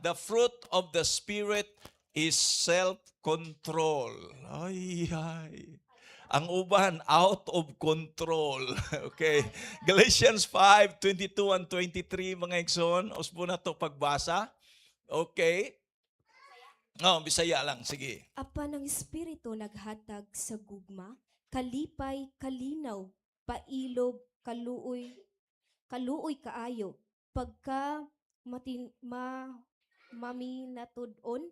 The fruit of the Spirit is self-control. Ay, ay. Ang uban, out of control. Okay. Galatians 5, 22 and 23, mga igsoon. Usbo na to pagbasa. Okay. Oh, Bisaya lang. Sige. Apan ang Espiritu naghatag sa gugma, kalipay, kalinaw, pailob, kaluoy, kaluoy kaayo, pagka matin, ma, maminatud-on,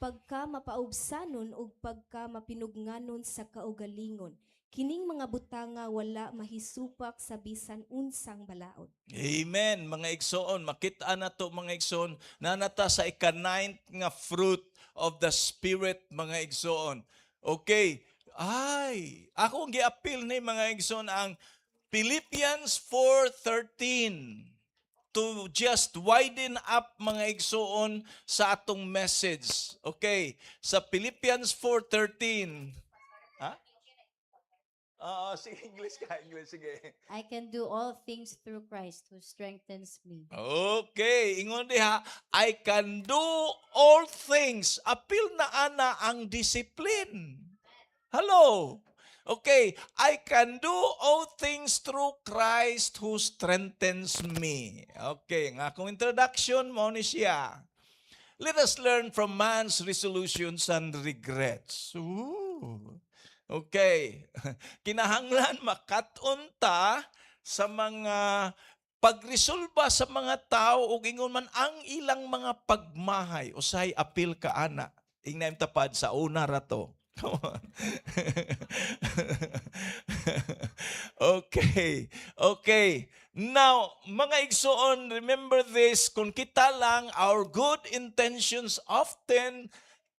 pagka mapaubsanon ug pagka mapinugnanon sa kaugalingon. Kining mga butanga wala mahisupak sa bisan unsang balaod. Amen. Mga igsoon, makita na to, mga igsoon, naa na ta sa ika-ninth nga fruit of the Spirit, mga igsoon. Okay. Ay, ako ang giapil ni, mga igsoon, ang Philippians 4:13 to just widen up, mga igsoon, sa atong message. Okay, sa Philippians 4:13. Ha? Oo, sige, English ka, English, sige. I can do all things through Christ who strengthens me. Okay, ingon diha, "I can do all things." Apil na ana ang discipline. Hello. Okay, "I can do all things through Christ who strengthens me." Okay, nga akong introduction mao ni siya. Let us learn from man's resolutions and regrets. Ooh. Okay. Kinahanglan makat-on ta sa mga pagresolba sa mga tao ug ingon man ang ilang mga pagmahay. Usahay apil ka ana. Ingna tapad sa una ra to. Come on. Okay. Now, mga igsoon, remember this, kung kita lang, our good intentions often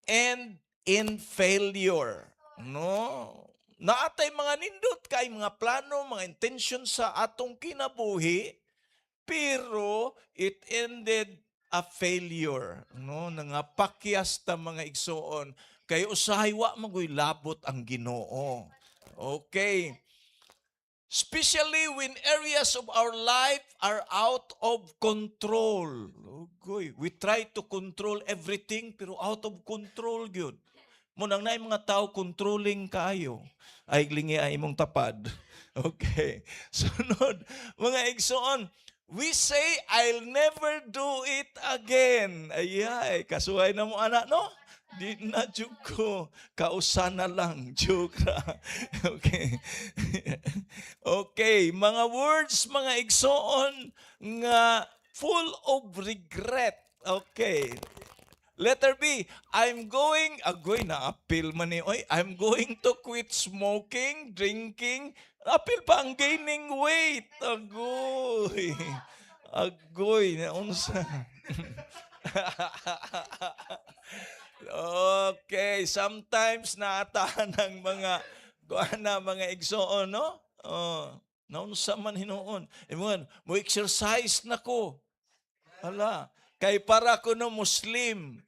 end in failure. No? Naa tay mga nindot kay mga plano, mga intention sa atong kinabuhi, pero it ended a failure. No? Nangapakyas ta, mga igsoon, kay usahay wa magoy labot ang Ginoo. Okay. Especially when areas of our life are out of control. Ugoy, we try to control everything pero out of control gyud. Mao nang naay mga tao controlling kaayo. Ay, lingi ay imong tapad. Okay. Sunod, mga igsoon, we say, "I'll never do it again." Ayay, kasuhay na mo ana, no? Di na jud ko. Kausa na lang. Joke ra. Okay. Okay, mga words, mga igsoon, nga full of regret. Okay. Letter B, I'm going, agoy na apil man ni, oy, I'm going to quit smoking, drinking, apil pa ang gaining weight. Agoy. Agoy, unsa. Okay, sometimes naatahan ng mga kuan na mga igsoon, no? Oh, naunsa man hinuon. Ingon, mo exercise na ko. Hala, kay para ko no Muslim.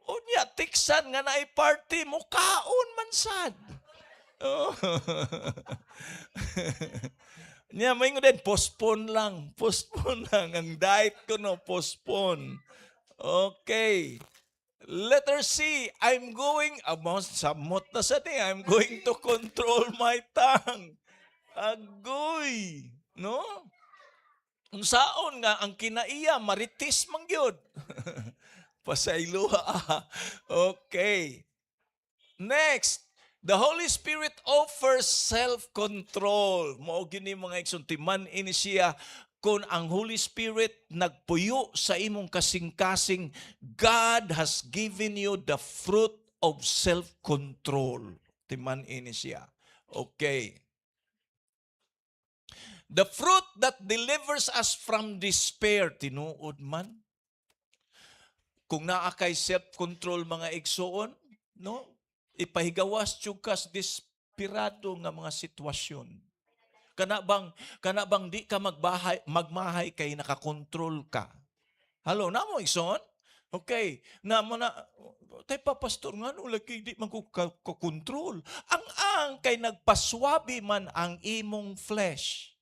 Unya, tiksan nga naay party mo, kaon man sad. Oh. Nya, may din, postpone lang. Postpone lang. Ang diet ko, no, postpone. Okay. Letter C, I'm going, amo, samot na sa ni, I'm going to control my tongue. Agoy. No? Unsaon nga ang kinaiya, maritis man gyud. Pasayloa. Okay. Next, the Holy Spirit offers self-control. Mao gini, mga igsoon, timan ini siya kung ang Holy Spirit nagpuyo sa imong kasing-kasing, God has given you the fruit of self-control. Timan ini siya. Okay. The fruit that delivers us from despair, tinuod man. Kung naa kay self-control, mga igsoon, no? Ipahigawas jud kas desperado nga mga sitwasyon. Kana bang di ka magbahay magmahay kay nakakontrol ka. Hello, namo igsoon? Okay, na mo na tay pa, pastor, nga no lagi di man ko ka-control. Ang kay nagpaswabi man ang imong flesh.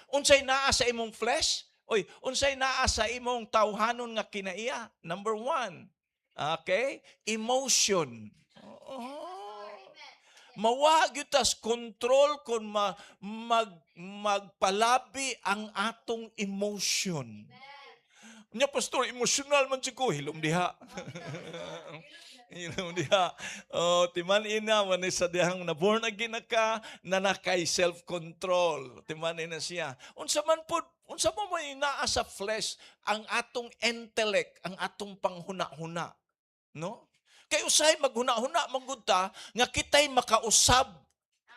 Unsay naa sa imong flesh? Oy, unsay naa sa imong tawhanon nga kinaiya? Number one, okay? Emotion. Oh. Mawa gyud tas control kung magpalabi ang atong emotion. Nya, "Pastor, emotional man jud ko." Hilom diha. Hilom diha. Oh, timan ina man ni sa dihang na born again na ka na nakay self-control. Timan ina siya. Unsa man pud, unsa mo man naa sa flesh? Ang atong intellect, ang atong panghuna-huna. No? Kay usahay maghuna-huna man gud ta nga kitay makausab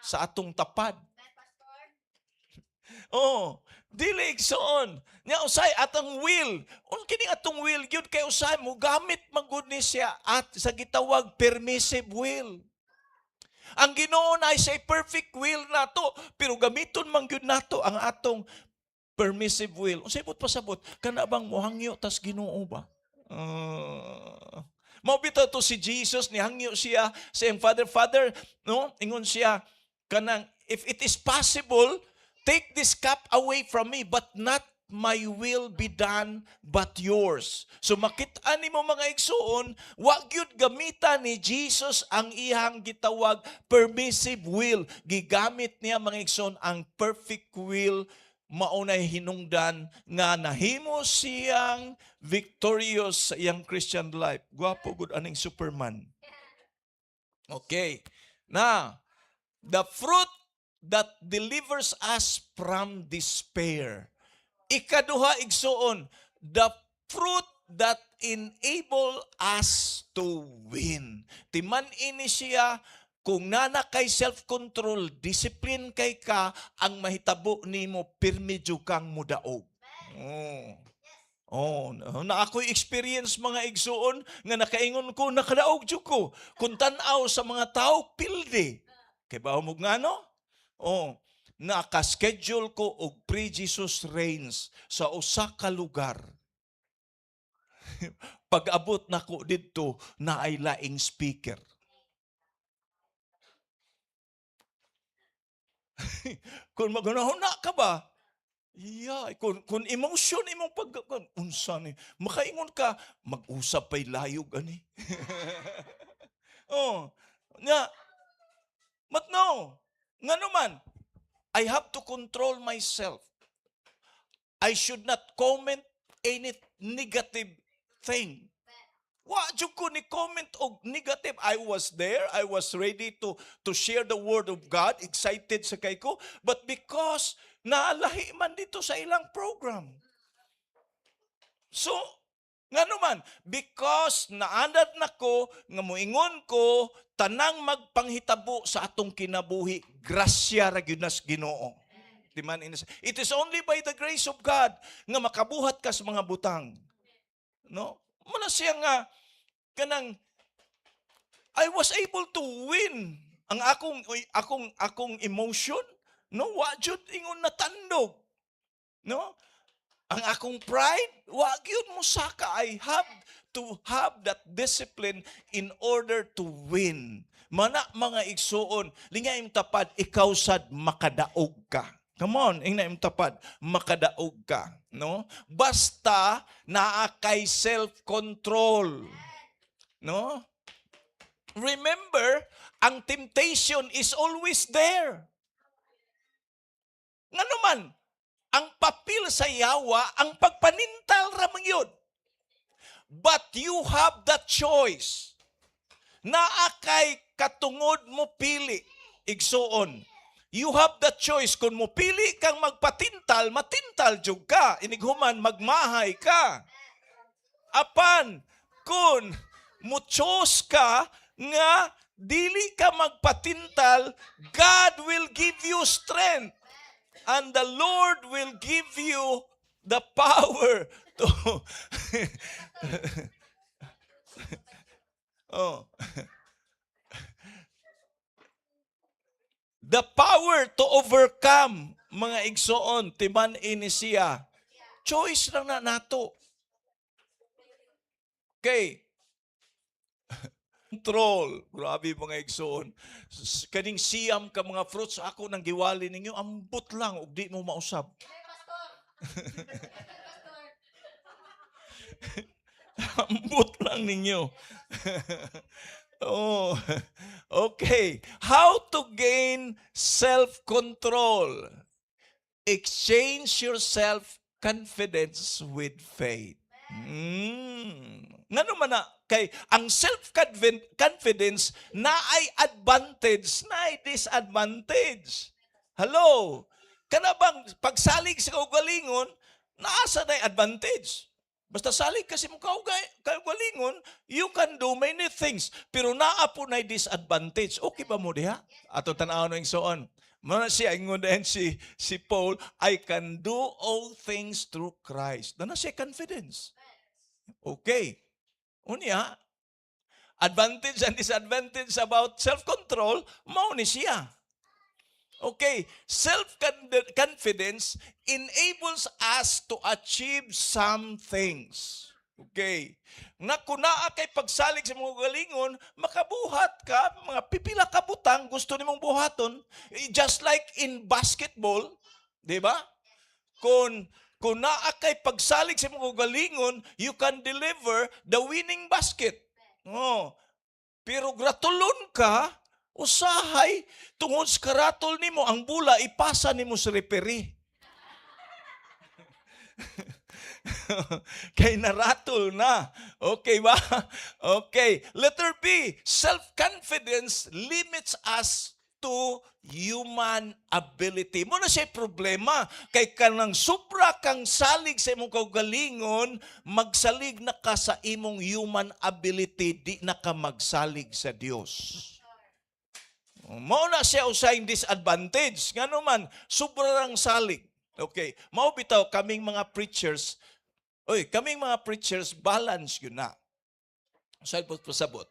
sa atong tapad. Oh, dili, igsoon. Nya usay atong will. Un kini atong will gyud kay usay mo gamit man gud ni siya at sa gitawag permissive will. Ang Ginoo na sa perfect will nato, pero gamiton man gyud nato ang atong permissive will. Unsay buot pasabot? Kana bang mohangyo tas Ginoo ba? Mao bitaw to si Jesus, nihangyo siya sa iyang Father, "Father," no? Ingon siya kanang, "If it is possible, take this cup away from me, but not my will be done but yours." So makita nimo, mga igsuon, wa gyud gamita ni Jesus ang iyang gitawag permissive will. Gigamit niya, mga igsuon, ang perfect will. Maunay hinungdan nga nahimo siyang victorious sa iyang Christian life. Gwapo gud aning Superman. Okay. Now, the fruit that delivers us from despair. Ikaduha, igsuon, the fruit that enable us to win. Timan ini siya, kung nana kay self-control, discipline kay ka, ang mahitabo nimo, pirmi jud kang mudaog. Oh. Oh, na ako'y experience, mga igsuon, nga nakaingon ko, nakadaog jud ko. Kung tan-aw sa mga tao, pildi. Kay ba mo ngano? Oh, naka-schedule ko og pre-Jesus Reigns sa usa ka lugar. Pag-abot nako didto, naay laing speaker. Kung magunahuna ka ba? Yeah, kung emotion imong pag kung unsa ni makaingon ka, mag-usap pay layog ani. Oh, nga but no, ngano man, I have to control myself. I should not comment any negative thing. Wa jud ko ni comment og negative. I was there. I was ready to share the word of God. Excited sa kay ko. But because naalahi man dito sa ilang program. So, ngano man, because naanad na ko nga moingon ko, tanang magpanghitabo sa atong kinabuhi, grasya ra gyud nas Ginoo. Di man it is only by the grace of God nga makabuhat ka sa mga butang. No? Muna siya nga kanang I was able to win ang akong emotion, no? Wa jud ingon natandog, no? Ang akong pride, wa gyud mo saka. I have to have that discipline in order to win. Mana, mga igsuon, lingay imong tapad, ikaw sad makadaog ka. Come on, ingna imong tapad, makadaog ka, no? Basta naa kay self-control, no? Remember, ang temptation is always there. Ngano man, ang papel sa yawa, ang pagpanintal ra man yun. But you have the choice. Naa kay katungod mo pili, igsuon. You have the choice. Kung mo pili kang magpatintal, matintal jud ka. Inighuman, magmahay ka. Apan, kung mo choose ka nga dili ka magpatintal, God will give you strength. And the Lord will give you the power to oh. The power to overcome, mga igsoon, timan ini siya. Choice lang na nato. Okay. Control. Grabe, mga igsoon. Kaning siyam ka mga fruits ako nang giwali ninyo, ambot lang ug di mo mausab. Ambot lang ninyo. Oh. Okay. How to gain self-control? Exchange your self-confidence with faith. Ngano man na kay ang self-confidence naay advantage, naay disadvantage. Hello? Kana bang pagsalig sa kaugalingon, naa sa nay advantage. Basta salig kasi mo kaugalingon, you can do many things. Pero naa po nay disadvantage. Okay ba mo diha? Ato tan-aw ng igsoon. Mao na siya, ingon din si Paul, "I can do all things through Christ." Naa na siya confidence. Okay. Unya, advantage and disadvantage about self-control, mao ni siya. Okay, self-confidence enables us to achieve some things. Okay. Nga kung naa kay pagsalig sa mga galingon, makabuhat ka, mga pipila ka butang gusto nimong buhaton, eh, just like in basketball, di ba? Kung naa kay pagsalig sa mga galingon, you can deliver the winning basket. Oh. Pero gratulon ka, usahay, tungod sa karatol nimo, ang bola, ipasa nimo sa referee. Kay naratol na. Okay ba? Okay. Letter B, self-confidence limits us to human ability. Mao na siya problema. Kay kanang sobra kang salig sa imong kaugalingon, magsalig na ka sa imong human ability, di na ka magsalig sa Dios. Mao na siya usay disadvantage. Ngano man, sobra rang salig. Okay, mao bitaw kaming mga preachers, oy, kaming mga preachers, balance yun na. Sa po pasabot.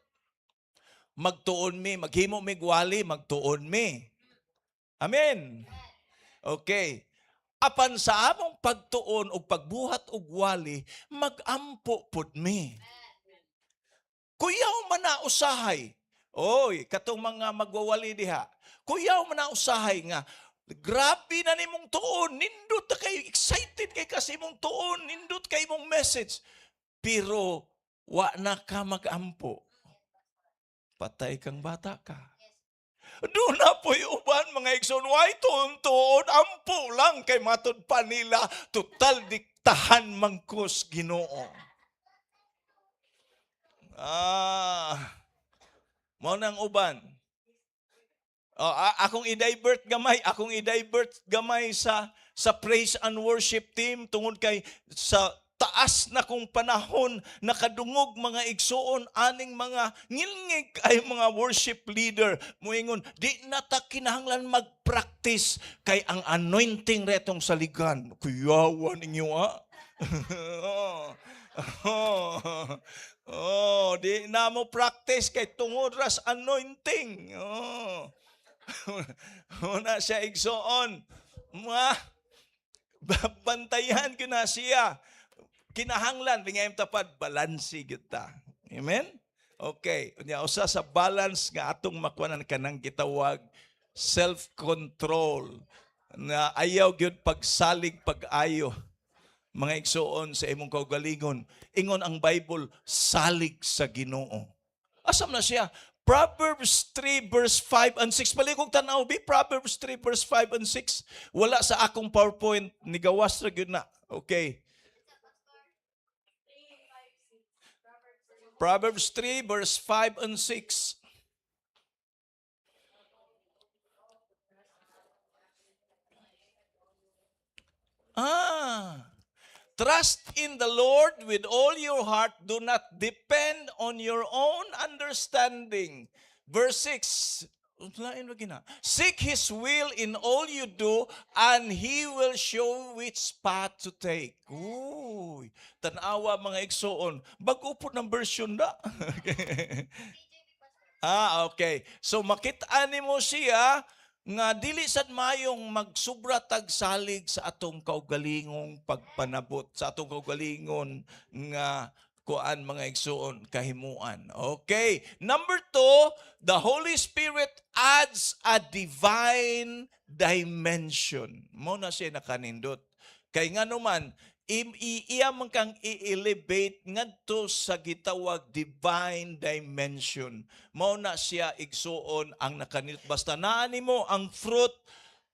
Magtuon mi, maghimo mi gwali, magtuon mi. Amen. Okay. Apan sa among pagtuon o pagbuhat og wali, magampo pud mi. Kuyaw man na usahay. Oy, katong mga magwawali diha. Kuyaw man na usahay nga grabe na nimong tuon, nindot na kay excited kay kasi imong tuon, nindot kay imong message. Pero wa na ka magampo. Patay kang bata ka. Duna po'y uban mga igsoon, way tuon-tuon, ampo lang kay matud pa nila, total diktahan mangkos Ginoo. Ah, mao nang uban. Oh, akong i-divert gamay sa praise and worship team tungod kay sa taas na kong panahon nakadungog, mga igsuon, aning mga ngilngig ay mga worship leader moingon, "Di na ta kinahanglan mag-practice kay ang anointing retong saligan." Kuyawa ninyo ah. Oh, di na mo practice kay tungod ras anointing. Oh. Una siya, igsoon. Mga bantayan ko na siya. Kinahanglan, bingayam tapad, balansi kita. Amen? Okay. Unya, usa sa balance nga atong makuanan kanang gitawag self-control na ayaw gyud pagsalig pag-ayo, mga igsuon, sa imong kaugalingon. Ingon ang Bible, salig sa Ginoo. Asam na siya? Proverbs 3 verse 5 and 6. Palikog tanaw bi Proverbs 3 verse 5 and 6. Wala sa akong PowerPoint, nigawas ra gyud na. Okay. Proverbs 3 verse 5 and 6. Ah. Trust in the Lord with all your heart. Do not depend on your own understanding. Verse 6. Lain ba gina? Seek His will in all you do, and He will show which path to take. Uy, tanawa mga igsoon. Bago po ng version da. Ah, okay. So makita nimo siya nga dili sad mayong magsubra tag salig sa atong kaugalingong pagpanabot, sa atong kaugalingon nga kuan, mga igsuon, kahimuan. Okay. Number 2, the Holy Spirit adds a divine dimension. Mao na siya nakanindot. Kay nga naman, Iya man kang i-elevate ngadto sa gitawag divine dimension. Mao na siya, igsuon, ang nakanit. Basta naa nimo ang fruit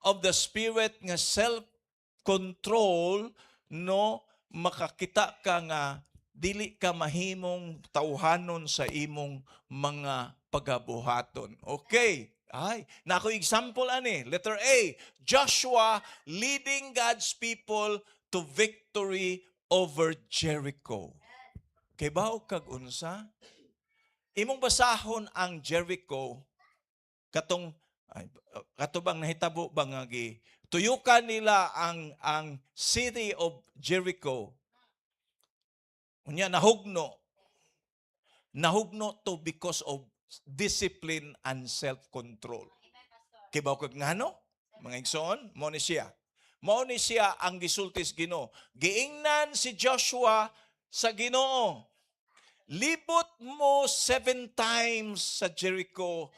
of the Spirit nga self-control, no, makakita ka nga dili ka mahimong tawhanon sa imong mga pagabuhaton. Okay. Ay, nako example ani, letter A, Joshua leading God's people to victory over Jericho. Kay bawo kag unsa? Imong basahon ang Jericho katong ay, kato bang nahitabo ba nga gi tuyukan nila ang city of Jericho? Unya nahugno. Nahugno to because of discipline and self-control. Kibaw kag ngano? Mga igsoon, mao ni siya. Mao ni siya ang gisulti sa Ginoo. Giingnan si Joshua sa Ginoo. "Libot mo seven times sa Jericho,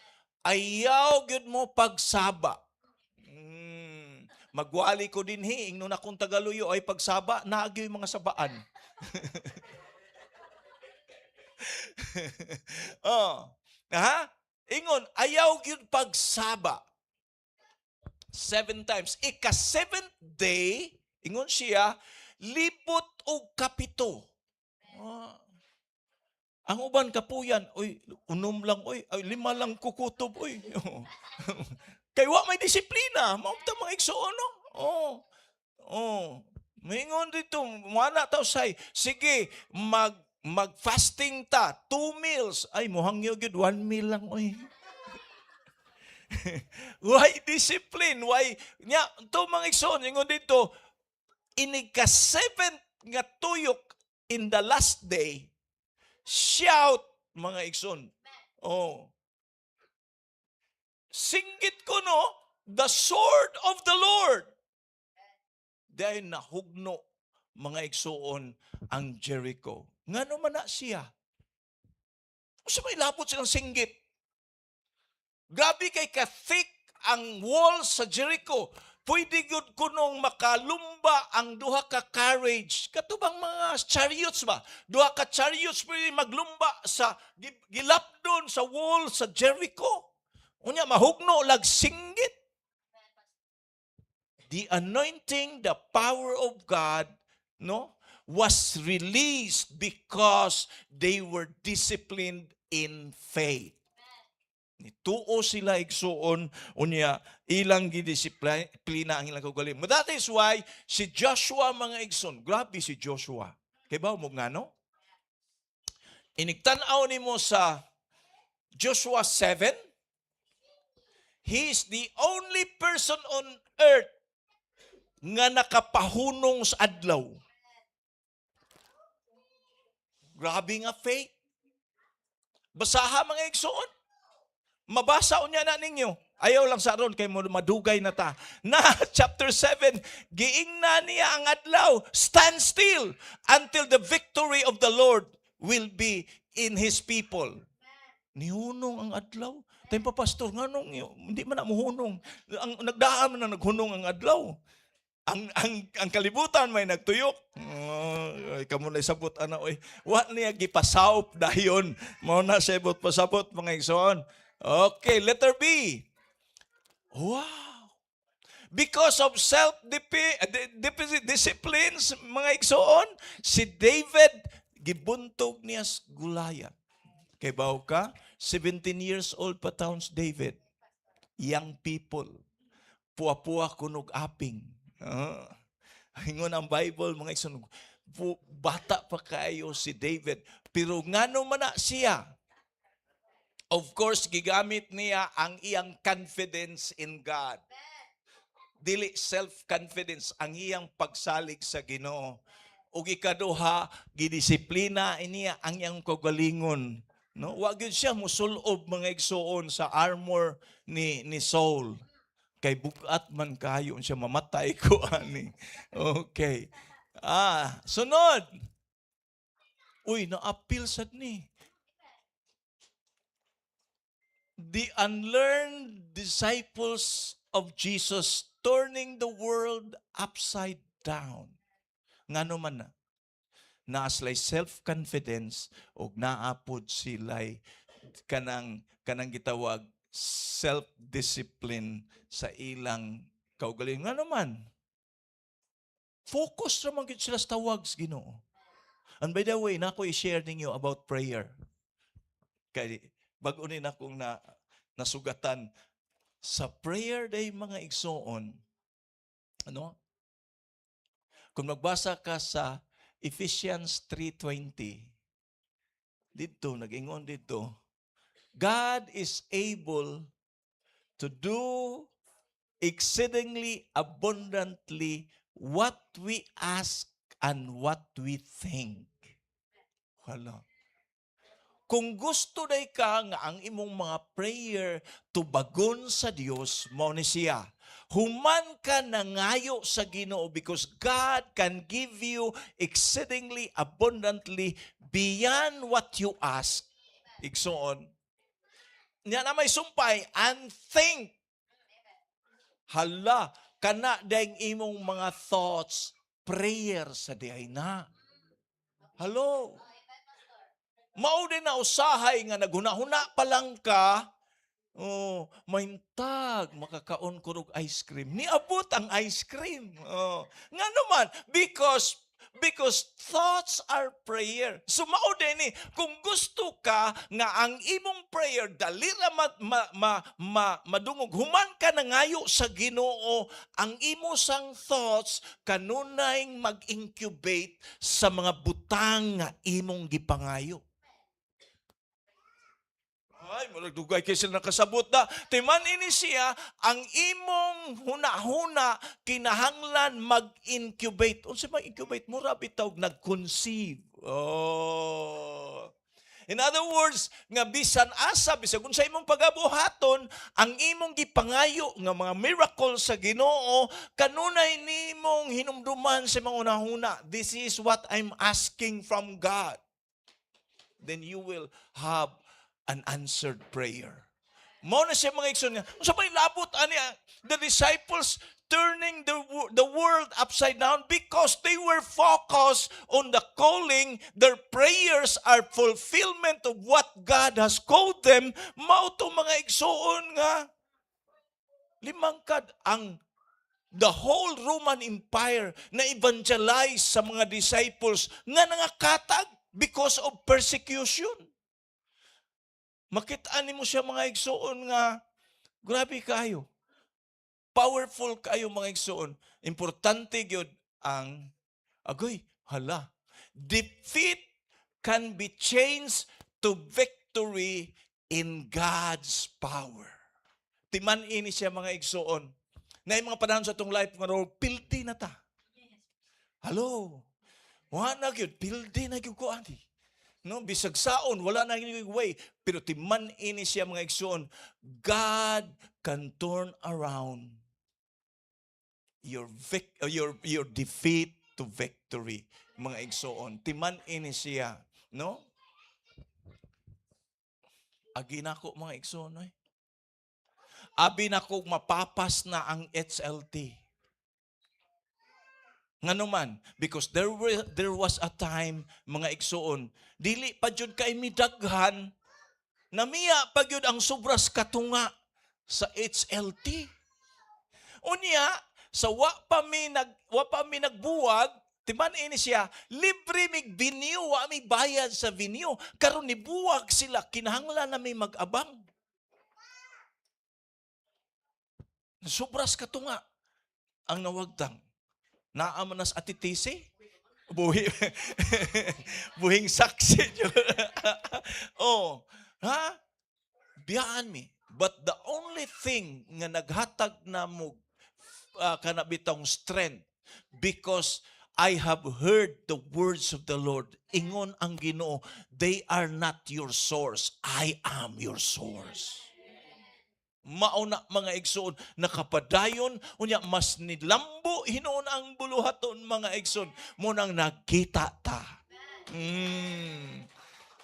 ayaw gyud mo pagsaba." Magwali ko dinhi, ingnon akong tagaluyo ay pagsaba, naa gyoy mga sabaan. Oh. Ha? Ingon, ayaw gyud pagsaba. Seven times. Ika seventh day, ingon siya, libot og kapito. Ah. Ang uban kapuyan, "Oy, unom lang, oy, ay, lima lang kukutob, oy." Kay wa may disiplina, mao ta, mga igsuon, no? Oh. Oh. Mingon dito, wala ta usay. "Sige, mag fasting ta, two meals." "Ay, muhangyo gyud, one meal lang, oy." Why discipline? Why? Nya, to mga igsoon, ingon dito, inig ka seventh nga tuyok in the last day, shout, mga igsoon. Oh. Singgit ko, no, "The sword of the Lord." Dahil nahugno, mga igsuon, ang Jericho. Ngano man na siya? Unsa may labot silang singgit? Grabe kay ka-thick ang wall sa Jericho. Pwede gyud kunong makalumba ang duha ka carriage. Kato bang mga chariots ba? Duha ka chariots pwede maglumba sa gilapdon sa wall sa Jericho. Unya mahugno lag singgit. The anointing, the power of God, no, was released because they were disciplined in faith. Nituo sila, igsuon, unya ilang gidisiplina ang ilang kaugalingon. But that is why si Joshua, mga igsoon, grabe si Joshua. Kay ba mo ngano? Inigtan-aw nimo sa Joshua 7, he is the only person on earth nga nakapahunong sa adlaw. Grabe nga faith. Basaha, mga igsoon. Mabasa unya na ninyo. Ayaw lang sa ron kay mo madugay na ta. Na chapter 7, giingna niya ang adlaw, "Stand still until the victory of the Lord will be in His people." Nihunong ang adlaw. Tayo pa, "Pastor, nganong hindi man na muhunong?" Ang nagdaan man na naghunong ang adlaw. Ang kalibutan may nagtuyok. Oh, ay, kamo na isabot ana oy. Wa niya gipasawp dayon. Mao na siya ibot pasabot, mga igsoon. Okay, letter B. Wow. Because of self-disciplines, mga igsoon, si David, gibuntog niya sa Goliath. Kay bawo ka, 17 years old pa taon si David. Young people. Puwa-puwa kunog aping. Ah. Ingon ang Bible, mga igsoon, bata pa kayo si David. Pero ngano man na siya? Of course, gigamit niya ang iyang confidence in God. Dili self-confidence, ang iyang pagsalig sa Ginoo. Ug ikaduha, gidisiplina niya ang iyang kaugalingon. No? Wa gyud siya musulob, mga igsuon, sa armor ni Saul. Kay bugat man kayo siya, mamatay ko ani. Okay. Ah, sunod. Uy, naapil sad ni. The unlearned disciples of Jesus turning the world upside down. Ngano man na? Naa sila'y self-confidence og naa pod sila'y kanang gitawag self-discipline sa ilang kaugalingon. Ngano man? Focus ra man gyud sila sa tawag sa Ginoo. And by the way, nako i-share ninyo about prayer. Kay bag-o ni nakong na nasugatan sa prayer day, mga igsoon. Ano? Kung magbasa ka sa Ephesians 3:20, dito nag-ingon dito, God is able to do exceedingly abundantly what we ask and what we think. Wala. Kung gusto day ka nga ang imong mga prayer tubagon sa Dios, mao ni siya. Human ka nangayo sa Ginoo, because God can give you exceedingly abundantly beyond what you ask. Igsoon. Nya na may sumpay and think. Hala, kana dayong imong mga thoughts, prayer sa diay na. Hello. Mao din na usahay nga naghuna-huna pa lang ka, oh, maintag, makakaon ko og ice cream. Niabot ang ice cream. Oh. Nga naman, because thoughts are prayer. So mao din ni, kung gusto ka nga ang imong prayer dali ra ma madungog human ka nangayo sa Ginoo, ang imo sang thoughts kanunay mag-incubate sa mga butang nga imong gipangayo. Ay, murag dugay kay sila nakasabot na. Timan ini siya, ang imong huna-huna kinahanglan mag-incubate. Unsa may incubate? Mura bitaw nag-conceive. Oh. In other words, nga bisan asa, bisan kung sa imong pagabuhaton, ang imong gipangayo nga mga miracle sa Ginoo, kanunay nimong hinumduman sa mga hunahuna. This is what I'm asking from God. Then you will have an answered prayer. Mao na siya, mga igsoon nga. Unsa may labot ani the disciples turning the world upside down? Because they were focused on the calling. Their prayers are fulfillment of what God has called them. Mao to, mga igsoon, nga limangkad ang the whole Roman Empire na evangelize sa mga disciples nga nangakatag because of persecution. Makita nimo siya, mga igsoon, nga grabe kayo. Powerful kayo, mga igsoon. Importante gyud ang agoy, hala. Defeat can be changed to victory in God's power. Timan ini siya, mga igsoon. Na mga panahon sa atong life nga pildi na ta. Hello. Wa na gyud, pildi na gyud ko ani. No, bisag saon wala na gyud way, pero timan ini siya, mga igsoon, God can turn around your defeat to victory, mga igsoon. Timan ini siya, no? Agi nako, mga igsoon, oy. Abi nako mapapas na ang HLT. Ngano man, because there was a time, mga igsoon, dili pa jud kay midaghan, namiya pa gyud ang sobras katunga sa HLT. Unya, sa wa pa mi nagbuwag, timan ini siya, libre mig venue, wa mi bayad sa venue. Karon nibuwag sila, kinahanglan na mi mag-abang. Sobras katunga ang nawagtang. Naa man nas atitisi. Buhi. Buhing saksi. Oh, ha? Biyaan mi. But the only thing nga naghatag na mo kana bitong strength, because I have heard the words of the Lord. Ingon ang Ginoo, "They are not your source. I am your source." Mao na, mga igsoon, nakapadayon, unya mas nilambo hinuon ang buluhaton, mga igsoon, mao nang nagkita ta.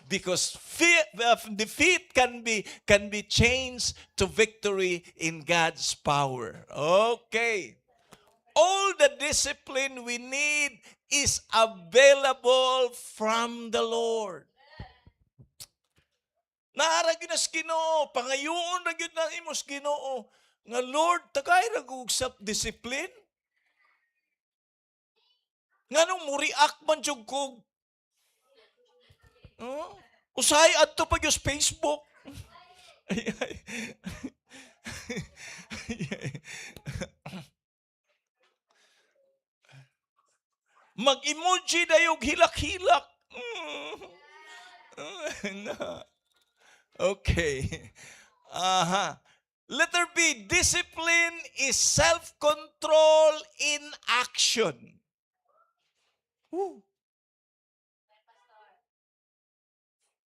Because defeat can be changed to victory in God's power. Okay. All the discipline we need is available from the Lord. Naa ra gyud na sa Ginoo, pangayoon ra gyud na imo sa Ginoo nga, "Lord, tagay ra og self-discipline. Nganong mo-react man jud ko? Oh? Usahay adto pa gyud sa Facebook." Ay, ay. Ay, ay. Mag-emoji dayog hilak-hilak. Na. Okay. Aha. Letter B, discipline is self-control in action. Woo.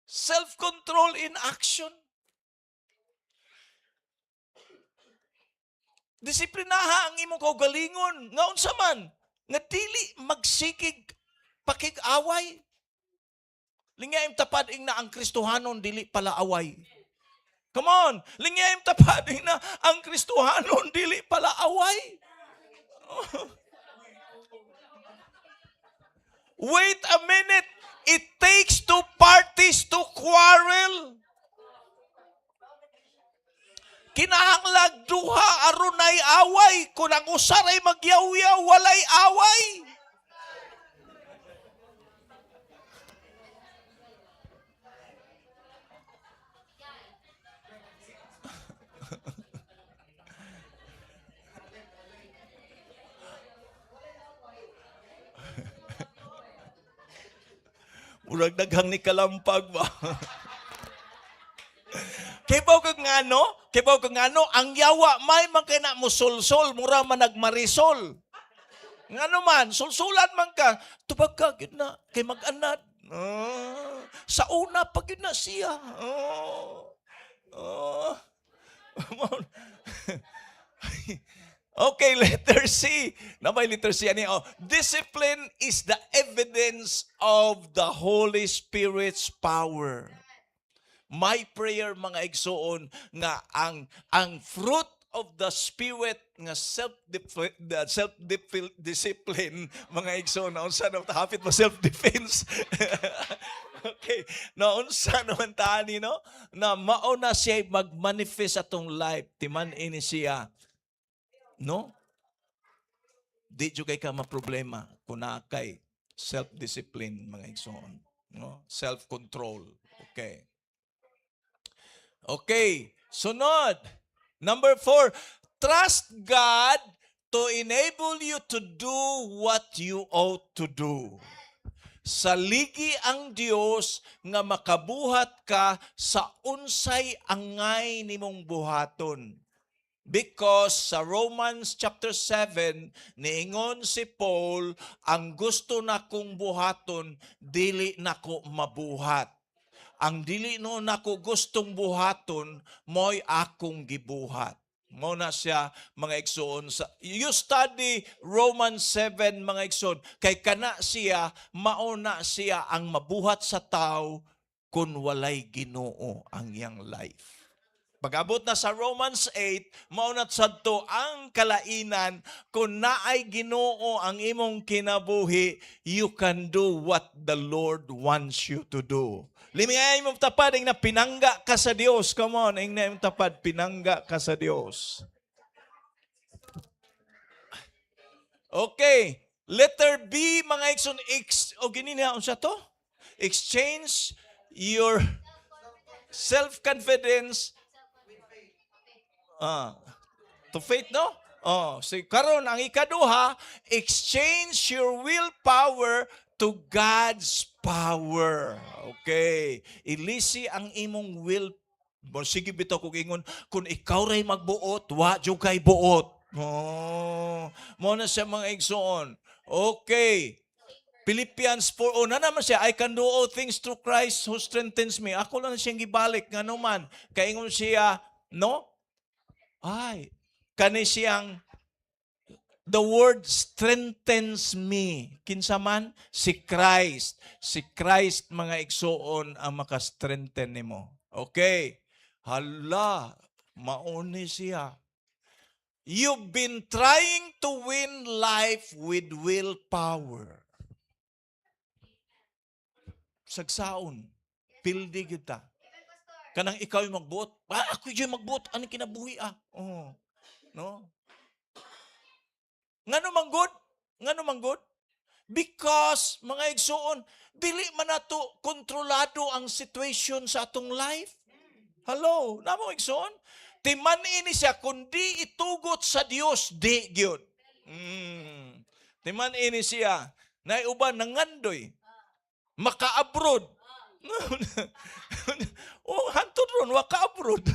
Self-control in action. Disiplinaha ang imong kaugalingon. Nga unsa man? Nga dili magsigig pakig-away. Lingya imong tapad, ingna, ang Kristohanon dili pala away. Come on, lingya imong tapad, ingna, ang Kristohanon dili pala away. Wait a minute. It takes two parties to quarrel. Kinahanglag duha aron nay away. Kung ang usa ray magyaw-yaw, walay away. Murag daghang ni kalampag ba? Kibaw kag ngano? Kibaw kag ngano? Ang yawa may man kay na musulsol, mura man nagmarisol. Ngano man, sulsulan man ka, tubag ka gyud na kay mag-anad. Ah, sa una pa gyud na siya. Oh. Oh. Okay, letter C. Na may letter C ani. Oh, discipline is the evidence of the Holy Spirit's power. My prayer, mga igsoon, nga ang fruit of the Spirit nga self discipline, mga igsoon, na unsa na hapit mo self defense. Okay, na unsa naman tani, no, na mao na siya magmanifest atong life, timan ini siya, no, di jud kay ka maproblema kung naa kay self-discipline, mga igsoon, no, self-control. Okay, sunod. Number 4, trust God to enable you to do what you ought to do. Saligi ang Dios nga makabuhat ka sa unsay angay nimong buhaton. Because sa Romans chapter 7, niingon si Paul, "Ang gusto nakong buhaton, dili nako mabuhat. Ang dili no nako gustong buhaton, mo'y akong gibuhat." Mo na siya, mga igsoon, sa you study Romans 7, mga igsoon, kay kana siya, mao na siya ang mabuhat sa tao kung walay Ginoo ang iyang life. Pag-abot na sa Romans 8, mao na sadto ang kalainan, kung naay Ginoo ang imong kinabuhi, you can do what the Lord wants you to do. Lingaya imong tapad, na pinangga ka sa Dios. Come on, ingna imong tapad, pinangga ka sa Dios. Okay, letter B, mga igsoon, o gini na unsa to? Exchange your self-confidence to faith, no? Oh, so karon ang ikaduha, exchange your willpower to God's power. Okay. Ilisi ang imong will. Bon, sige bitaw kog ingon, kung ikaw ray magbuot, wa jud kay buot. Oh, mo na siya, mga igsoon. Okay. Philippians 4, oh, na naman siya, "I can do all things through Christ who strengthens me." Ako lang siyang gibalik, ngano man, kaingon siya, no? Ay, kani siyang the word "strengthens me." Kinsa man? Si Christ. Si Christ, mga igsoon, ang maka-strengthen nimo. Okay. Hala, mauni siya. You've been trying to win life with willpower. Sagsaon. Pildi gyud ta. Kanang ikaw yung magbuot. Ah, ako yung magbuot. Anong kinabuhi ah? Oh. No? Ngano man gud? Ngano man gud? Because, mga igsuon, dili man nato kontrolado ang situation sa atong life. Hello, namo, igsuon? Timan ini siya, kundi itugot sa Dios, di gyud. Timan ini siya, naay uban nangandoy, maka-abroad. Oh, hantod ron, wa ka-abroad.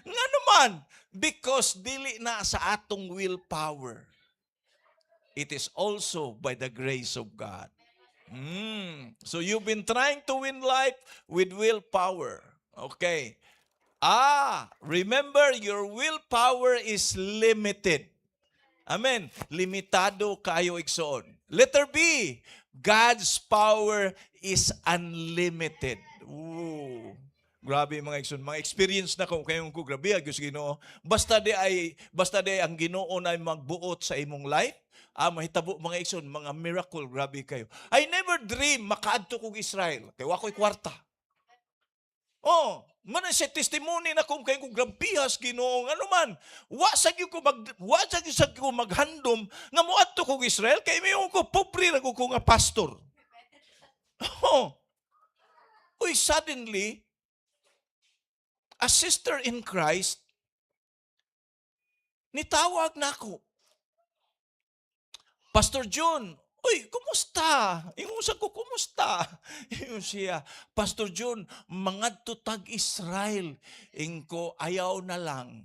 Nga naman, because dili na sa atong willpower. It is also by the grace of God. So you've been trying to win life with willpower. Okay. Ah, remember, your willpower is limited. Amen. Limitado kayo, igsoon. Letter B, God's power is unlimited. Ooh. Grabe, mga igsoon, mga experience na ko kayong ko grabe gyud sa Ginoo. Basta di ang Ginoo na magbuot sa imong life, ah, mahitabo, mga igsoon, mga miracle, grabe kayo. I never dream makaadto kog Israel. Kay wa ko'y kwarta. Oh, man siya testimony na kung kay kung grabihas Ginoo, ano man. Wa sa gyud ko maghandom nga moadto kog Israel kay mayon ko, pobre ra ko nga pastor. Oh. Uy, suddenly a sister in Christ nitawag nako. "Pastor John, uy, kumusta?" Ingon sa ko, "Kumusta?" Ingon siya, "Pastor John, mangadto tag Israel." Ingko, "Ayaw na lang."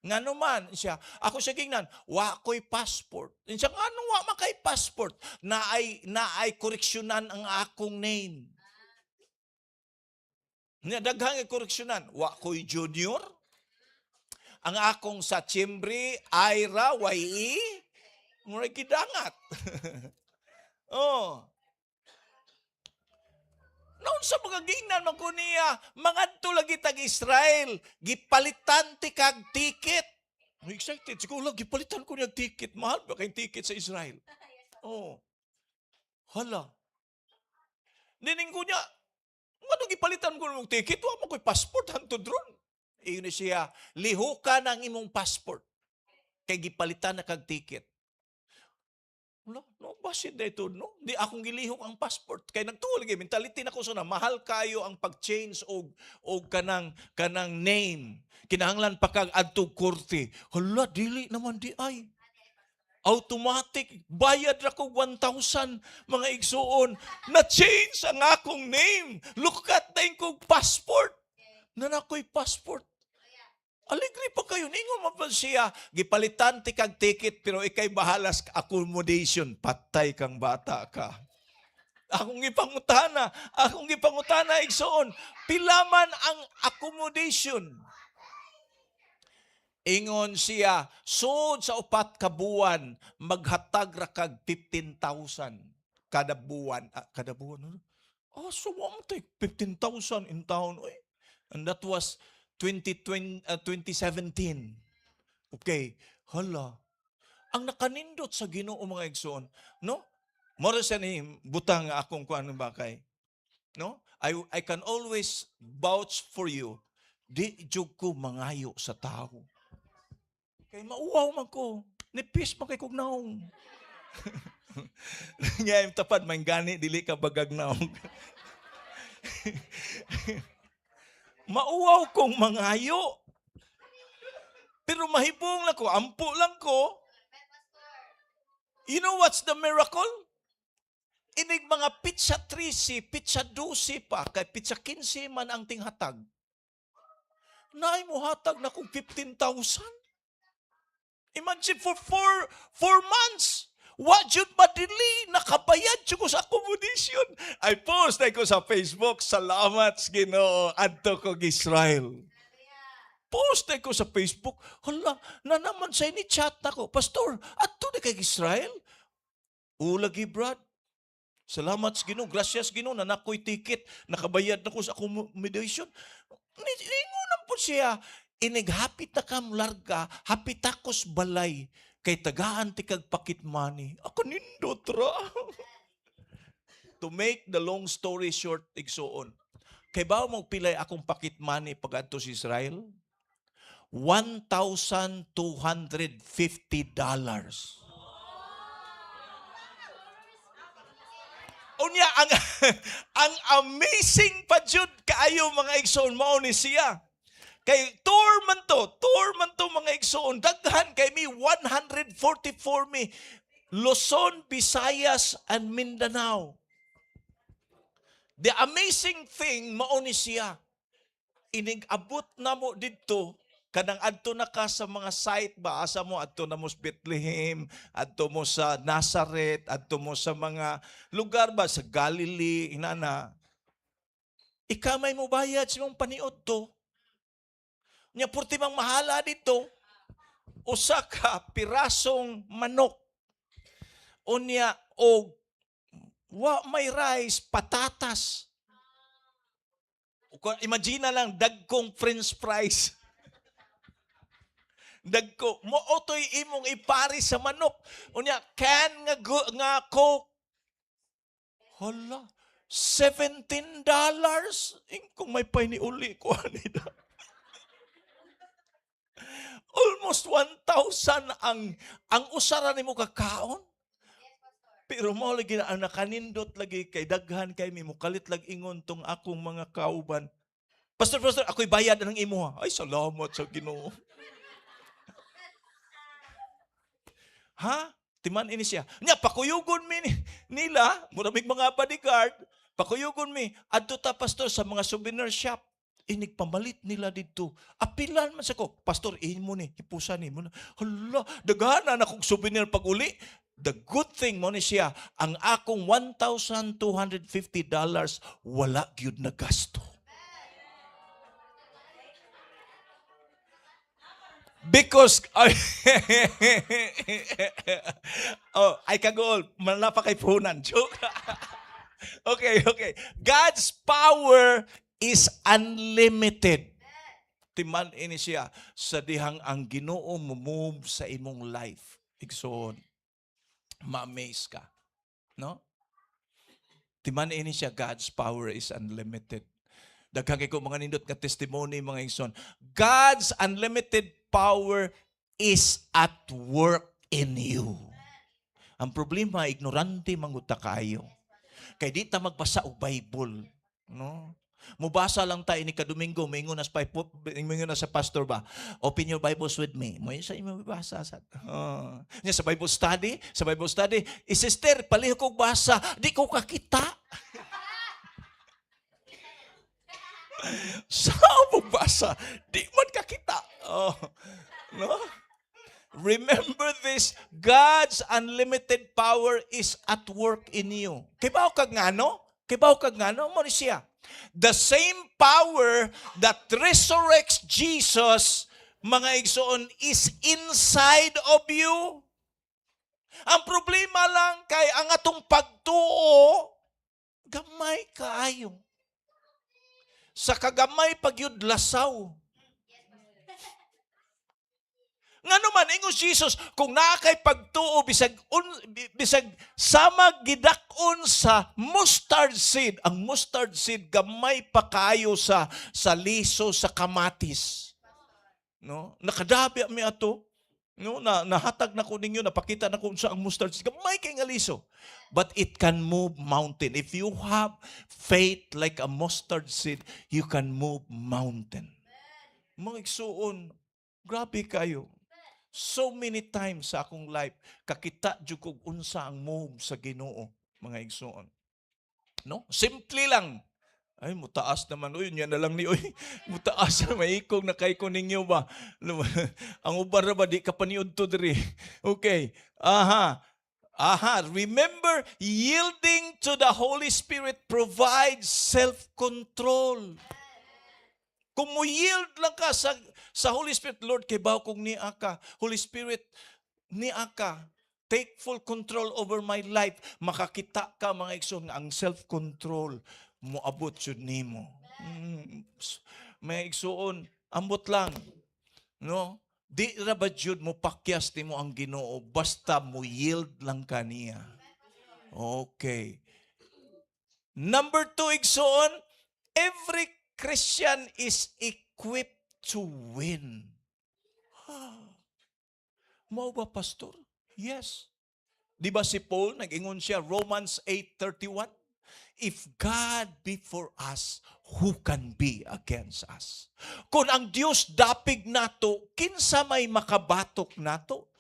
Ngano man siya, ako siya gingnan, "Wa ko'y passport." Siya, "Ngano wa man kay passport?" Naay koreksyonan ang akong name. Nya daghang koreksyonan, wa ko'y junior. Ang akong sa Chimbre, Ira, YE, murag gidangat. Oh. Noon sa mga gingnan man ko niya, mangadto lagi tag Israel, gipalitan ti kag ticket. I'm excited. Siguro lang, gipalitan ko niya ticket. Mahal ba kayong ticket sa Israel? Oh. Hala. Nining ko niya, "Ano gipalitan ko ng ticket? Wa man ko'y passport hantod ron." Ingon siya, "Lihukan ang imong passport. Kay gipalitan na kag ticket." Wala, no, basit na ito, no? Di akong gilihok ang passport. Kay nagtuo lagi, mentality na ko sa na, mahal kayo ang pag-change og kanang name. Kinahanglan pa kag adto korte. Hala, dili naman di ay. Automatic, bayad ra ko 1,000, mga igsuon. Na-change ang akong name. Look at na kong passport. Na ako'y passport. Alegre pa kayo. Ningon man pa siya, "Gipalitan ti kag ticket pero ikay bahala sa accommodation." Patay kang bata ka. Akong gipangutana, igsoon, "Pila man ang accommodation?" Ingon siya, "Sud sa 4 ka buwan, maghatag ra kag 15,000 kada buwan." Ah, kada buwan, ano? Oh, so wa mo take 15,000 in town. Oy. And that was 2020, 2017. Okay, hala. Ang nakanindot sa Ginoo, mga igsoon, no? Mora siya ni butang nga akong kuan ba kay. No? I can always vouch for you. Di jud ko mangayo sa tao. Kay mauwaw man ko. Nipis man kay kog naong. Nga im tapad man gani dili ka bagag naong. Mauwaw kong mangayo. Pero mahibong lang ko, ampo lang ko. You know what's the miracle? Inig mga petsa 13, petsa 12 pa, kay petsa 15 man ang tinghatag. Naay mo hatag na kung 15,000. Imagine, for 4 months. Wa jud madili, nakabayad jud ko sa accommodation. I post na ko sa Facebook, "Salamat sa Ginoo, adto ko Israel." Post na ko sa Facebook, hala, na naman sa ni chat nako, "Pastor, adto na kay Israel?" "Ulagi, Brad. Salamat sa Ginoo, gracias Ginoo, na nakoy ticket, nakabayad na ko sa accommodation." Ningon po siya, Inig hapit na ka larga, hapit akos balay, kay tagaan ti kag pocket money. Ako nindot ra. To make the long story short, igsuon. Kay ba mo pilay akong pocket money pag adto sa Israel? $1,250. Unya ang amazing pa jud kaayo, mga igsoon, mao ni siya. Kay tour man to, mga igsoon. Daghan kay mi, 144 mi. Luzon, Visayas and Mindanao. The amazing thing mao ni siya. Inig abot na mo didto, kanang adto na ka sa mga site ba, asa mo adto na mo sa Bethlehem, adto mo sa Nazareth, adto mo sa mga lugar ba sa Galilee, inana. Ikamay mo bayad sa imong paniod to. Nya purti mang mahala dito, usa ka pirasong manok. Unya og wa may rice, patatas. Imagine na lang dagkong french fries. Dagko mo otoy imong ipari sa manok. Unya can nga nga Coke. Hala, $17. Kung may pay ni uli ko ani da. Almost 1,000 ang usara nimo kakaon. Pero mo lagi na ang nakanindot lagi kay daghan kay mi mukalit lag ingon tong akong mga kauban. "Pastor, pastor, ako'y bayad ng imo." Ay, salamat sa Ginoo. Ha? Timan ini siya. Nya pakuyugon mi nila, mura mig mga bodyguard, pakuyugon mi adto ta, pastor, sa mga souvenir shop. Inig pamalit nila didto. Apilan man sa ko, "Pastor, imo ni, hipusan ni mo." Hala, daghanan akong souvenir pag uli. The good thing mo ni siya, ang akong $1,250 wala gyud na gasto. Because, oh, ay kagol, manapa kay puhunan. Joke. Okay. God's power is unlimited. Timan ini siya sa dihang ang Ginoo mo-move sa imong life. Igsoon, ma-amaze ka. No? Timan ini siya, God's power is unlimited. Daghan kay ko mga nindot nga testimony, mga igsoon. God's unlimited power is at work in you. Ang problema, ignorante manggod ta kaayo. Kay di ta magbasa og Bible, no? Mubasa lang ta ini kadomingo, mingon na sa pastor ba, "Open your Bibles with me." Mo sa imo basa sa. Oh. Nya sa Bible study, "Eh, sister, palihog kog basa, di ko kakita." Sa mo basa, di man kakita. Oh. No? Remember this, God's unlimited power is at work in you. Kibaw kag ngano? Kibaw kag ngano? Mo ni siya. The same power that resurrects Jesus, mga igsoon, is inside of you. Ang problema lang kay ang atong pagtuo, gamay kaayo. Sa kagamay pagyud lasaw. Ngano man ingon si Jesus, kung naa kay pagtuo bisag sama gidak-on sa mustard seed, ang mustard seed gamay pa kaayo sa liso sa kamatis. No? Nakadabi mi ato. No, na nahatag na ko ninyo, napakita na ko sa ang mustard seed. Gamay kay nga liso. But it can move mountain. If you have faith like a mustard seed, you can move mountain. Mga igsuon, grabe kayo. So many times sa akong life, kakita jud kog unsa ang move sa Ginoo, mga igsuon. No? Simple lang. Ay, mutaas naman. Uy, yan na lang ni. Uy, mutaas na. Maikog na kay ko ninyo ba? Ang uban ra ba, di ka paniud to diri. Okay. Aha. Aha. Remember, yielding to the Holy Spirit provides self-control. Kung mo yield lang ka sa Holy Spirit, "Lord, kay baw kong niya ka. Holy Spirit, niya ka. Take full control over my life." Makakita ka, mga igsoon, nga ang self-control moabot jud nimo. Mga igsoon, ambot lang. No? Di ra ba jud mo pakyas nimo ang Ginoo basta mo yield lang kaniya? Okay. Number two, igsoon, every Christian is equipped to win. Mao ba, Pastor? Yes. Di ba si Paul, nag-ingon siya, Romans 8:31? "If God be for us, who can be against us?" Kung ang Dios dapig nato, kinsa may makabatok nato?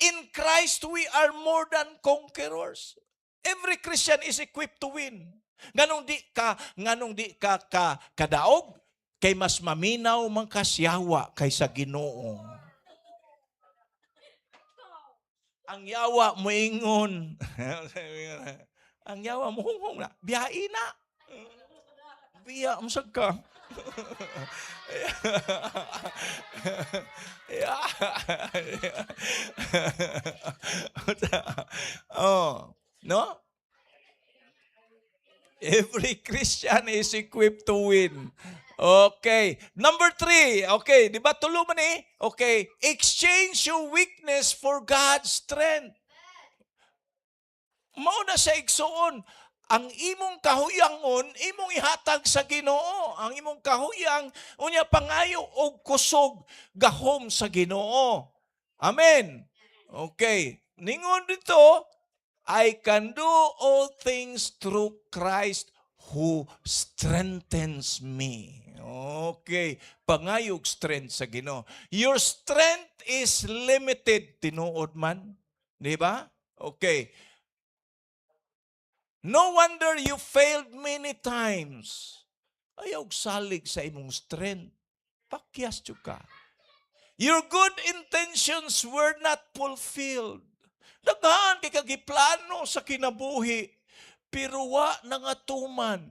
In Christ, we are more than conquerors. Every Christian is equipped to win. Nganong di ka kadaog, kay mas maminaw man kas yawa kaysa Ginoo. Ang yawa moingon. Ang yawa mohunghong na. Biyai na. Biya, masag ka. Yeah. Oh, no? Every Christian is equipped to win. Okay. Number three. Okay. Di ba tulo man eh? Okay. Exchange your weakness for God's strength. Mao na sa, igsoon. Ang imong kahuyangon, imong ihatag sa Ginoo. Ang imong kahuyang, unya pangayo og kusog, gahom sa Ginoo. Amen. Okay. Ningon dito, "I can do all things through Christ who strengthens me." Okay. Pangayog strength sa Ginoo. Your strength is limited. Tinuod man. Di ba? Okay. No wonder you failed many times. Ayaw salig sa imong strength. Pakyas jud ka. Your good intentions were not fulfilled. Daghan kay kagiplano sa kinabuhi, pero wa nangatuman.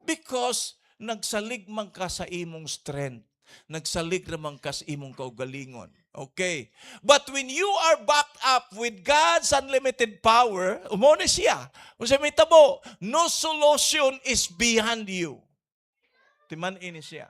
Because nagsalig man ka sa imong strength. Nagsalig ra man ka sa imong kaugalingon. Okay. But when you are backed up with God's unlimited power, mao na siya. Kung sa may tabo, no solution is beyond you. Timan ini siya.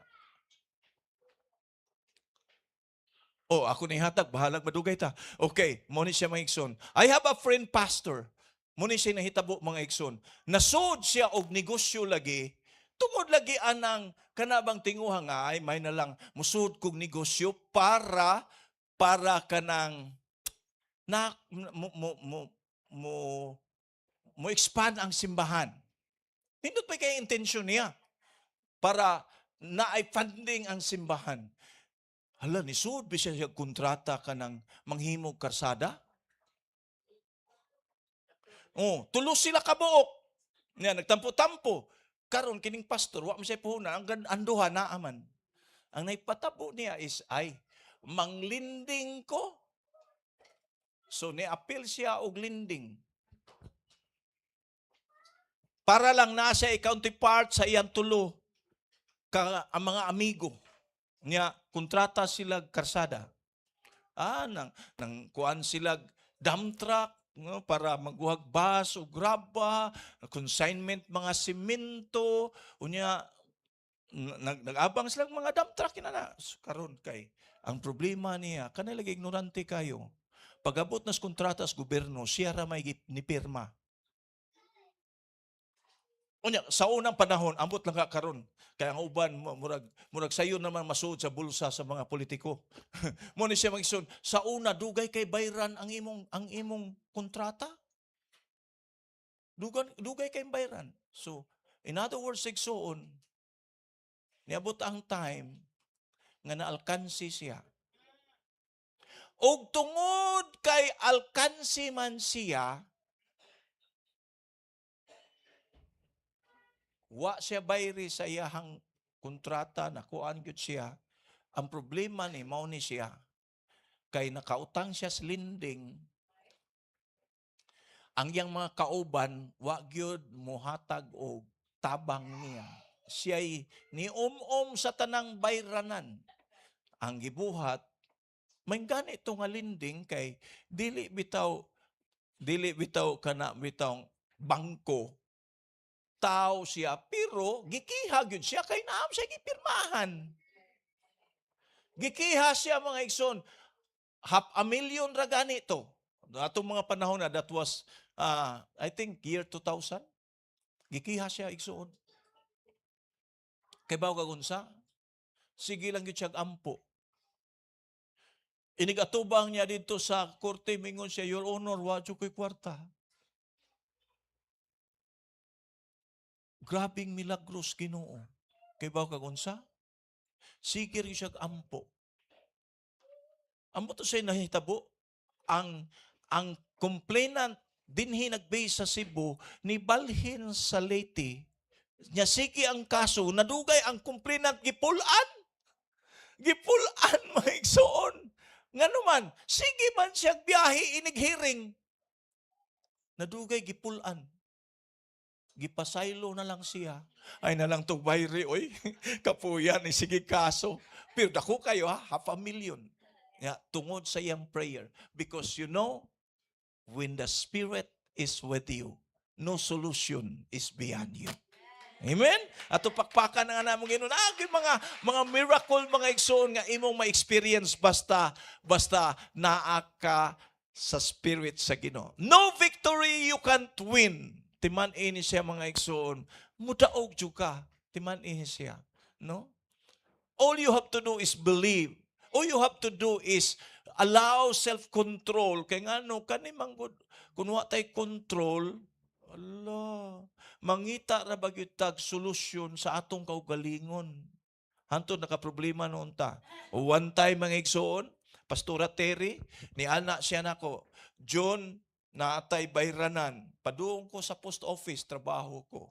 Oh, ako ni hatag, bahalag madugay ta. Okay, mao ni siya, mga igsoon. I have a friend pastor. Mao ni siya nahitabo, mga igsoon. Nasud siya og negosyo lagi. Tungod lagi anang kanabang tinguha nga ay may na lang musud kog negosyo para kanang na mo mo mo mo, mo expand ang simbahan. Nindot pa kay intention niya para naay funding ang simbahan. Hala, nisud ba siya kontrata kanang manghimog karsada? Oh, tulo sila kabuok. Nga nagtampo-tampo. Karon kining pastor wa man siya puhunan, ang anduha naa man. Ang naipatabo niya is ay manglending ko. So ni-appeal siya og lending. Para lang na siya counterpart sa iyang tulo ka ang mga amigo niya, kontrata sila karsada. Ah, nang kuan sila dump truck, no, para magbuhag bus o graba, consignment mga simento, unya nag-abang sila mga dump truck na na. So, karon kay ang problema niya kanay lagi ignorante kayo. Pag-abot na sa kontrata sa gobyerno, siya ra may ni pirma. Unya, sa unang panahon, ambot lang ka karon. Kaya ang uban murag sayo naman masuod sa bulsa sa mga politiko. Mao ni siya, mga igsoon, sa una dugay kay bayran ang imong kontrata. Dugay kay bayran. So, in other words, igsoon, niabot ang time nga naalkansi siya. Og tungod kay alkansi man siya, wa siya bayri sa iyahang kontrata, nakuan gyud siya. Ang problema ni mao ni siya, kay nakautang siya sa lending. Ang iyang mga kauban wa gyud mohatag og tabang niya. Siya'y nium-um sa tanang bayranan. Ang gibuhat, may ganito nga lending kay dili bitaw kana bitaw bangko tao siya, pero gikiha gyud siya kay naam siya gipirmahan. Gikiha siya, mga igsoon. Half a million ra gani to. Atong mga panahon na, that was I think year 2000. Gikiha siya, igsoon. Kay bawo unsa? Sige lang gyud siya ampo. Inigatubang niya dito sa korte, mingon siya, "Your Honor, wa jud ko'y kwarta." Grabing milagros Ginoo. Kay bawo kag unsa? Sige rin siya ampo. Amo to siya nahitabo. Ang complainant dinhi nag-base sa Cebu ni balhin sa Leyte. Nya sige ang kaso, nadugay ang complainant gipulan. Gipulan, mga igsoon. Ngano man, sige man siya biyahe inig hearing. Nadugay gipulan. Gipasaylo na lang siya. Ay na lang to bayri, oy. Kapuyan, ni sige kaso. Pero dako kayo ha, half a million. Ya, tungod sa iyang prayer. Because when the Spirit is with you, no solution is beyond you. Amen? Ato pakpakan na nga namong Ginoo. Ah, gyud mga miracle, mga igsoon, nga imong ma-experience basta basta naa ka sa Spirit sa Ginoo. No victory you can't win. Timan ini siya, mga igsoon. Mudaog jud ka. Timan ini siya. No? All you have to do is believe. All you have to do is allow self-control. Kay ngano kani man gud, kun wa tay control, ala, mangita ra ba gyud tag solusyon sa atong kaugalingon. Hantod nakaproblema noon ta. One time, mga igsoon, Pastora Terry, ni ana siya nako, "John, naatay bayranan. Paduong ko sa post office, trabaho ko.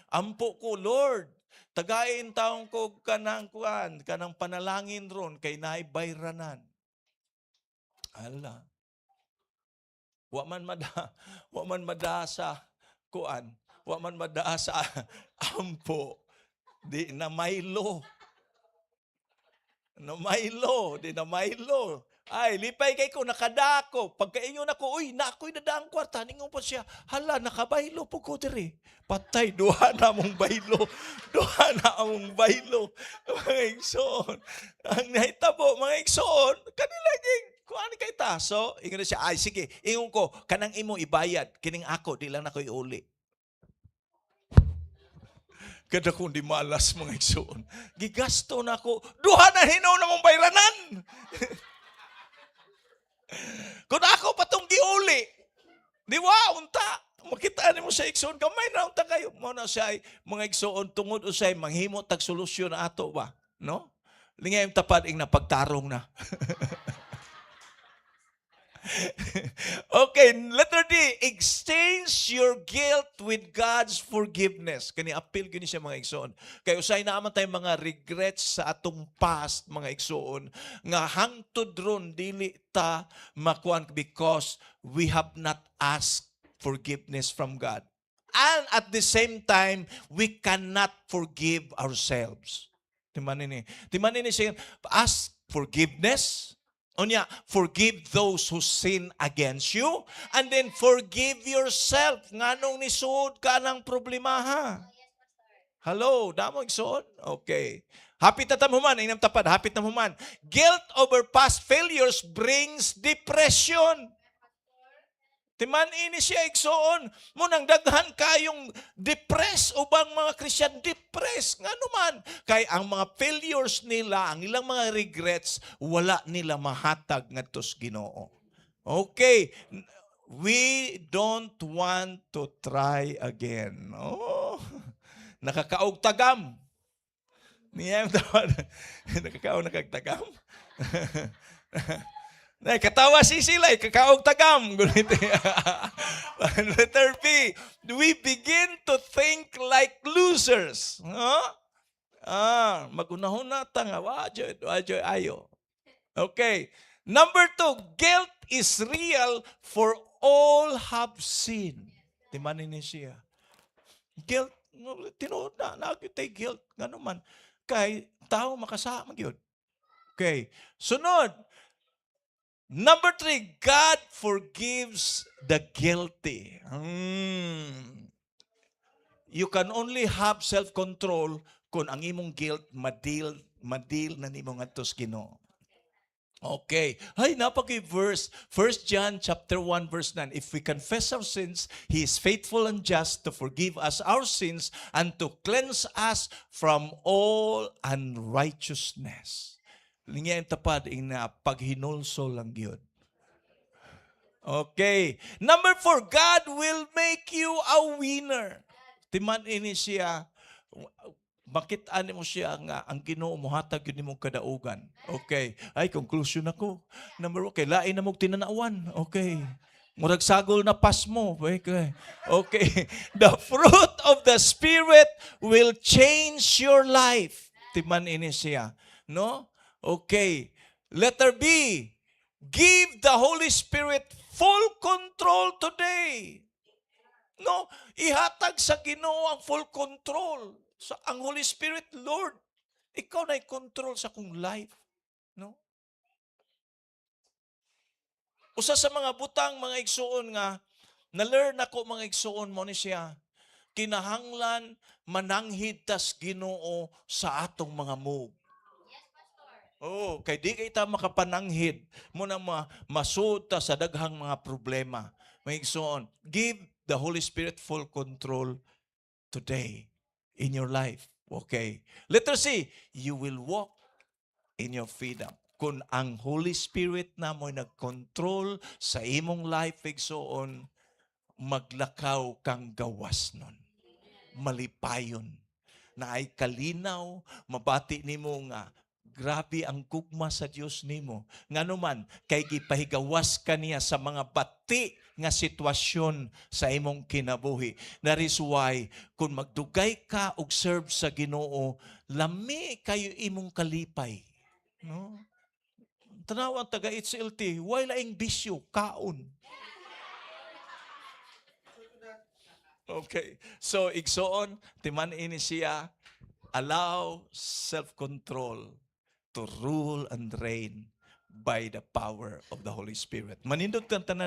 Ampo ko, Lord, tagain taong ko kanang kuan, kanang panalangin ron kay naay bayranan." Ala. Wa man mada sa kuan, wa man mada sa ampo. Di na maylo. Na maylo, di na maylo. Ay, lipay kay ko, nakadako. Pagkaingon ako, "Uy, na ako'y nadaang kwarta." Ningon pa siya, "Hala, nakabaylo po ko diri." Patay, duha na mong baylo. Duha na among baylo. Mga igsoon. Ang nahitabo, mga igsoon, kanila ging, kuan kay ta. So, ingon na siya, "Ay, sige, ingon ko, kanang imo ibayad, kining ako, di lang nako iuli." Kada kong di malas, mga igsoon. Gigasto na ako. Duha na hinaw na mong bayranan. Kung ako pa tong giuli, di wa, unta. Makita nimo sa igsoon, gamay na unta kayo. Mo na siya, ay, mga igsoon, tungod usay, manghimo tag solusyon ato ba? No? Lingay yung tapad, ing napagtarong na. Okay, letter D, exchange your guilt with God's forgiveness. Kani appeal gini siya, mga igsoon. Kay usay na man tayo mga regrets sa atong past, mga igsoon, nga hangtod ron dili ta makuan because we have not asked forgiveness from God. And at the same time, we cannot forgive ourselves. Timan ini. Timan ini siya, ask forgiveness. Unya, forgive those who sin against you. And then forgive yourself. Nganong nisuod ka ng problema ha? Hello, damo igsoon? Okay. Hapit na tamuman, inam tapad, hapit na human. Guilt over past failures brings depression. Timan ini siya, igsoon. Munang daghan kayong depressed ubang mga Christian depressed. Ngano man? Kay ang mga failures nila, ang ilang mga regrets, wala nila mahatag ngadto sa Ginoo. Okay. We don't want to try again. Oh. Nakakaog tagam. Niya yung tawad. Nakakaog nakagtagam. Nay, katawa si sila, eh, kakaog tagam. Gunit. Letter B, we begin to think like losers. Huh? Ah, magunahon na ta nga, wa joy ayo. Okay. Number two, guilt is real, for all have sinned. Timanin ni siya. Guilt, no, tinuod na, naa guilt. Ngano man, kay tao makasama gyud. Okay. Sunod, number three, God forgives the guilty. You can only have self-control kung ang imong guilt ma-deal Ma-deal na nimo ngadto sa Ginoo. Okay. Ay, napaki verse. 1 John chapter 1 verse 9. "If we confess our sins, He is faithful and just to forgive us our sins and to cleanse us from all unrighteousness." Lingya ang tapad ing na paghinulsol lang gyud. Okay. Number 4, God will make you a winner. Timan ini siya, makita nimo siya nga ang Ginoo mohatag gyud nimong kadaugan. Okay. Ay, conclusion ako. Number 1, kay lain na mong tinanawan. Okay. Murag sagol na pasmo. Okay. Okay. The fruit of the Spirit will change your life. Timan ini siya. No? Okay. Letter B. Give the Holy Spirit full control today. No, ihatag sa Ginoo ang full control. Sa ang Holy Spirit, "Lord, ikaw na control sa akong life." No? Usa sa mga butang, mga igsuon, nga na-learn ako, mga igsuon, mo ni siya, kinahanglan mananghid tas Ginoo sa atong mga move. Oh, kay di kay ta makapananghid mo na masud ta sa daghang mga problema. Mga igsuon, give the Holy Spirit full control today in your life. Okay. Letter C, you will walk in your freedom. Kung ang Holy Spirit na mo'y nag-control sa imong life, igsuon, maglakaw kang gawas nun. Malipayon. Na ay kalinaw, mabati nimo nga grabe ang gugma sa Dios nimo. Ngano man, kay gipahigawas ka niya sa mga bati nga sitwasyon sa imong kinabuhi. That is why, kung magdugay ka og serve sa Ginoo, lami kayo imong kalipay. No? Tanaw ang taga HLT, way laing bisyo, kaon. Okay. So, igsoon, timan ini siya, allow self-control to rule and reign by the power of the Holy Spirit. Manindot kang tanan.